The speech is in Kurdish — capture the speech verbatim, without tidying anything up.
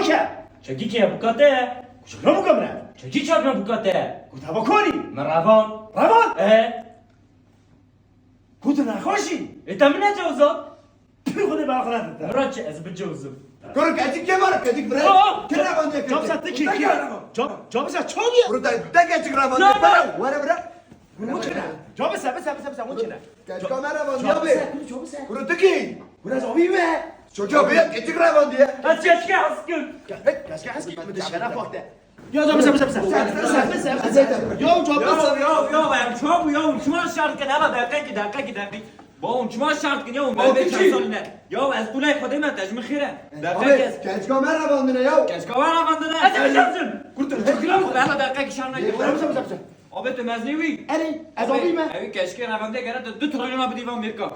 Ke? Çekî ke bûka te? Kuşak ne bûka min e? Çekî çak ne bûka te? Ku te bakorî? Me revan. Revan? E? Ku tu nexweşî? E te min necewzat? Pir xwe de bera xwe nedite. Bira çi ez bicewzim. Kuru keçik ye var, keçik bire. Aa! Kira bende keçik. Cam sa tiki. Cam, cam sa çaviye. Kuru te, te keçik revan de. Na, na. Bira, were bira. Kuru çene. Cam sa, sa, sa, sa, çene. Keçik kamera van ya be. Kuru çene. Kuru tiki. Kuru çene. Çocuğa bir keçik revan diye. Ez keçke haskim. Keçke haskim. Şeref vakti. Ya, ya, ya, ya, ya. Ya, ya, ya, ya, em çabu, ya, ya, çima şart kin, hala dakika ki, dakika ki, dakika. Ba, em çima şart kin, ya, em bebe çar sal ne. Ya, ez kulay xwedê me, tecmi xire. Dakika ki ez. Keçka me ravandine ya. Keçka me ravandine. Ez ez yazın. Kurtar, çekil lan. Hala dakika ki şart ne. Abi tu mezni wî. Erê, ez abî me. Evi keçke ravande gere tu du trilyona bidî van Mirka.